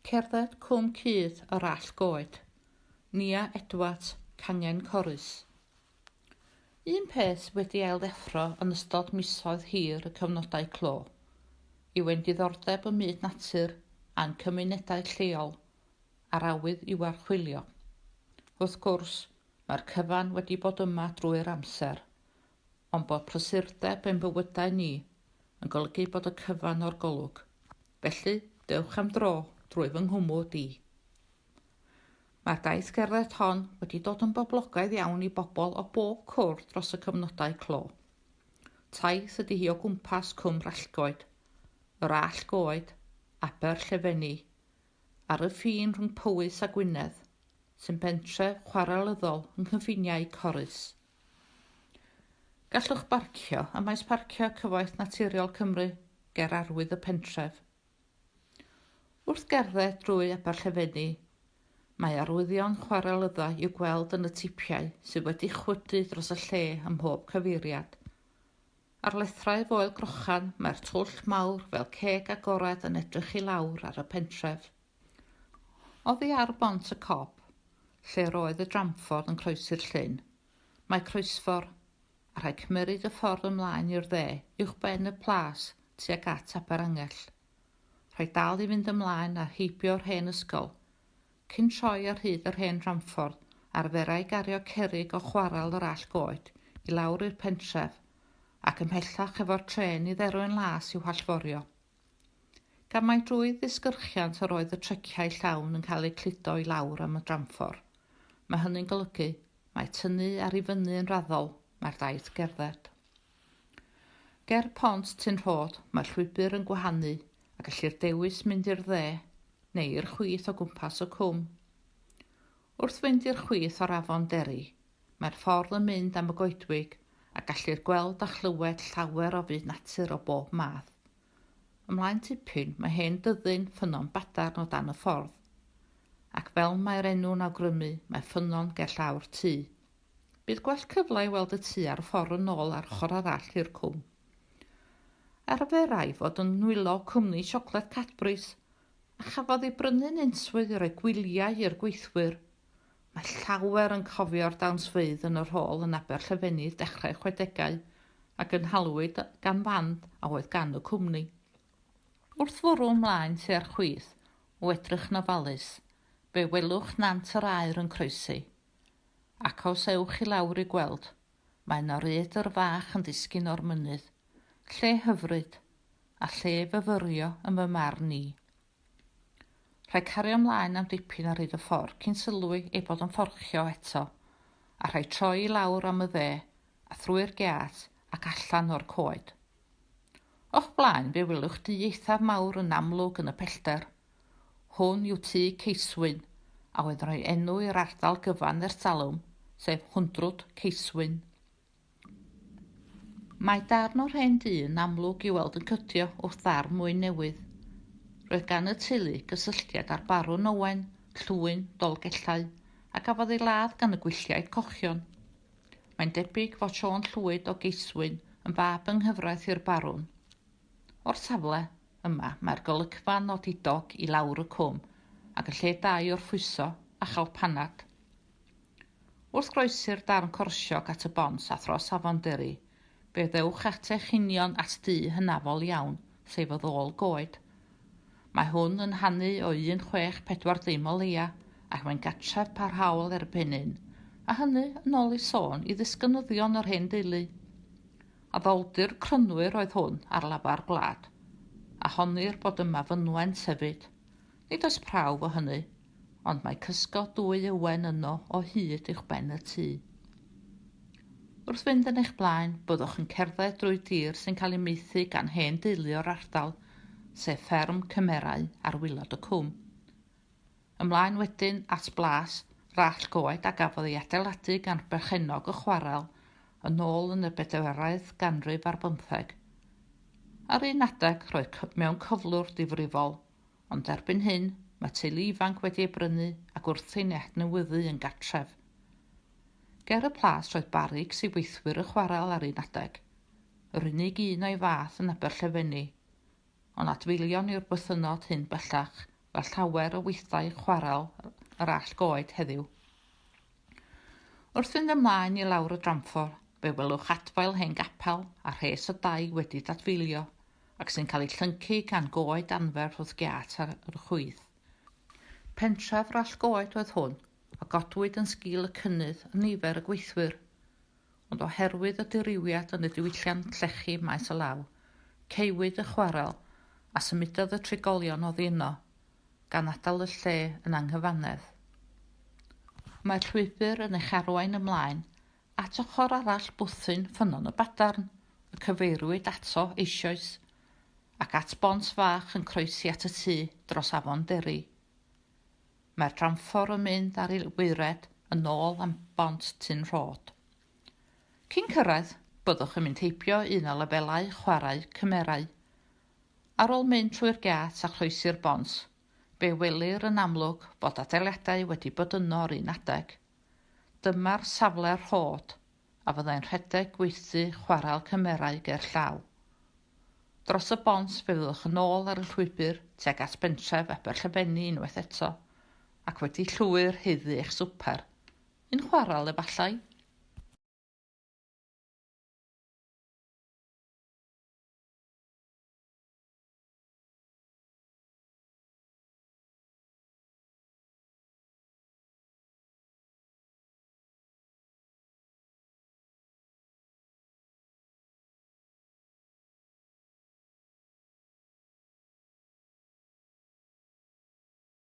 Cerdded Cwm Cudd yr Allt Goed, Nia Edwards, Cangen Corris. Un peth sydd wedi ailddeffro yn ystod misoedd hir y cyfnodau clo yw ein diddordeb ym myd natur a'n cymunedau lleol a'r awydd i'w archwilio. Wrth gwrs, mae'r cyfan wedi bod yma drwy'r amser, ond bod prysurdeb ein bywydau ni yn golygu bod y cyfan o'r golwg. Felly, dewch am dro drwy fy nghwmwd i. Mae'r daith gerdded hon wedi dod yn boblogaidd iawn i bobl o bob cwr dros y cyfnodau clo. Taith ydy hi o gwmpas Cwm Rallgoed, yr All Goed, Aber Llefenni, ar y ffin rhwng Powys a Gwynedd, sy'n bentref chwarelyddol yng nghyffiniau Corris. Gallwch barcio ym maes parcio Cyfoeth Naturiol Cymru ger arwydd y pentref. Wrth gerdded drwy Aberllefenni, mae arwyddion chwarel ydda i'w gweld yn y tipiau sydd wedi chwydu dros y lle ym mhob cyfeiriad. Ar lethrau Foel Grochan mae'r twll mawr fel ceg agored yn edrych i lawr ar y pentref. Oddi ar Bont y Cob, lle roedd y dramffordd yn croesi'r llyn, mae croesffordd, a rhaid cymeryd y ffordd ymlaen i'r dde uwchben y plas tuag at Aberangell. Rhaid dal i fynd ymlaen a heibio'r hen ysgol, cyn troi ar hyd yr hen dramffordd a arferai gario cerrig o chwarel yr Allt Goed i lawr i'r pentref, ac ymhellach efo'r trên i Dderwen Las i'w hallforio. Gan mai drwy ddisgyrchiant yr oedd y tryciau llawn yn cael eu cludo i lawr am y dramffordd, mae hynny'n golygu mai tynnu ar i fyny yn raddol mae'r daith gerdded. Ger Pont Tyn Rhod mae'r llwybr yn gwahanu a gellir dewis mynd i'r dde neu i'r chwith o gwmpas y cwm. Wrth fynd i'r chwith o'r afon Deri, mae'r ffordd yn mynd am y goedwig a gallir gweld a chlywed llawer o fyd natur o bob math. Ymlaen tipyn, mae hen dyddyn Ffynnon Badarn o dan y ffordd. Ac fel mae'r enw'n awgrymu, mae ffynnon ger llawr tŷ. Bydd gwell cyfle i weld y tŷ ar y ffordd yn ôl ar ochr arall i'r cwm. Arferai fod yn nwylo cwmni siocled Cadbury's, a chafodd ei brynu'n unswydd i roi gwyliau i'r gweithwyr. Mae llawer yn cofio'r dawnsfeydd yn yr hôl yn Aberllefenni dechrau'r chwedegau a gynhaliwyd gan fand a oedd gan y cwmni. Wrth fwrw ymlaen tua'r chwith, o edrych yn ofalus, fe welwch Nant yr Aur yn croesi. Ac os ewch i lawr i gweld, mae yno raeadr fach yn disgyn o'r mynydd. Lle hyfryd, a lle fyfyrio yn fy marn i. Rhaid cario ymlaen am dipyn ar hyd y ffordd cyn sylwi ei bod yn fforchio eto, a rhaid troi i lawr am y dde a thrwy'r giât ac allan o'r coed. O'ch blaen fe welwch dŷ eithaf mawr yn amlwg yn y pellter. Hwn yw tŷ Ceiswyn, a oedd yn rhoi enw i'r ardal gyfan ers talwm, sef Hwndrwd Ceiswyn. Mae darn o'r hen dŷ yn amlwg i'w weld yn cydio wrth ddarn mwy newydd. Roedd gan y teulu gysylltiad â'r Barwn Owen, Llwyn, Dolgellau, a gafodd ei ladd gan y Gwylliaid Cochion. Mae'n debyg fod Siôn Llwyd o Geiswyn yn fab yng nghyfraith i'r Barwn. O'r safle yma mae'r golygfa'n odidog i lawr y cwm ac yn lle da i orffwyso a chael panad. Wrth groesi'r darn corsiog at y bont a thros Afon Deri, fe ddewch at eich union at dŷ hynafol iawn, sef y Ddôl Goed. Mae hwn yn hanu o 1640 o leia, ac mae'n gartref parhaol erbyn hyn, a hynny, yn ôl ei sôn, i ddisgynyddion yr hen deulu. Addoldy'r Crynwyr oedd hwn ar lafar gwlad, a honnir bod yma fynwent hefyd. Nid oes prawf o hynny, ond mae cysgod dwy ywen yno o hyd uwchben y tŷ. Wrth fynd yn eich blaen, byddwch yn cerdded drwy dir sy'n cael ei maethu gan hen deulu o'r ardal, sef fferm Cymerau ar waelod y cwm. Ymlaen wedyn at blas Rallt Goed a gafodd ei adeiladu gan berchennog y chwarel yn ôl yn y bedwaredd ganrif ar bymtheg. Ar un adeg roedd mewn cyflwr difrifol, Ond erbyn hyn, mae teulu ifanc wedi ei brynu ac wrthi'n ei adnewyddu yn gartref. Ger y plas roedd barics i weithwyr y chwarel ar un adeg, yr unig un o'i fath yn Aberllefenni. Ond adfeilion yw'r bythynnod hyn bellach. fel llawer o weithdai chwarel yr Allt Goed heddiw. Wrth fynd ymlaen i lawr y dramffordd, fe welwch adfail hen gapel a rhes o dai wedi dadfeilio ac sy'n cael eu llyncu gan goed anferth wrth giât ar y chwith. Pentref yr Allt Goed oedd hwn, a godwyd yn sgil y cynnydd yn nifer y gweithwyr. Ond oherwydd y dirywiad yn y diwylliant llechi maes o law, caewyd y chwarel a symudodd y trigolion oddi yno, gan adael y lle yn anghyfannedd. Mae'r llwybr yn eich arwain ymlaen at ochr arall bwthyn Ffynnon y Badarn, y cyfeiriwyd ato eisoes, ac at bont fach yn croesi at y tŷ dros afon Deri. Mae'r dramffordd yn mynd ar ei waered yn ôl am Bont Tyn Rhod. Cyn cyrraedd, byddwch yn mynd heibio un o lefelau chwarae cymerau. Ar ôl mynd trwy'r giât a chroesi'r bont, fe welir yn amlwg fod adeiladau wedi bod yno ar un adeg. Dyma'r safle rhod a fyddai'n rhedeg gweithdy chwarel cymerau ger llaw. Dros y bont fe fyddwch yn ôl ar y llwybr tuag at bentref Aberllefenni unwaith eto, ac wedi llwyr haeddu eich swper. Un chwarel efallai?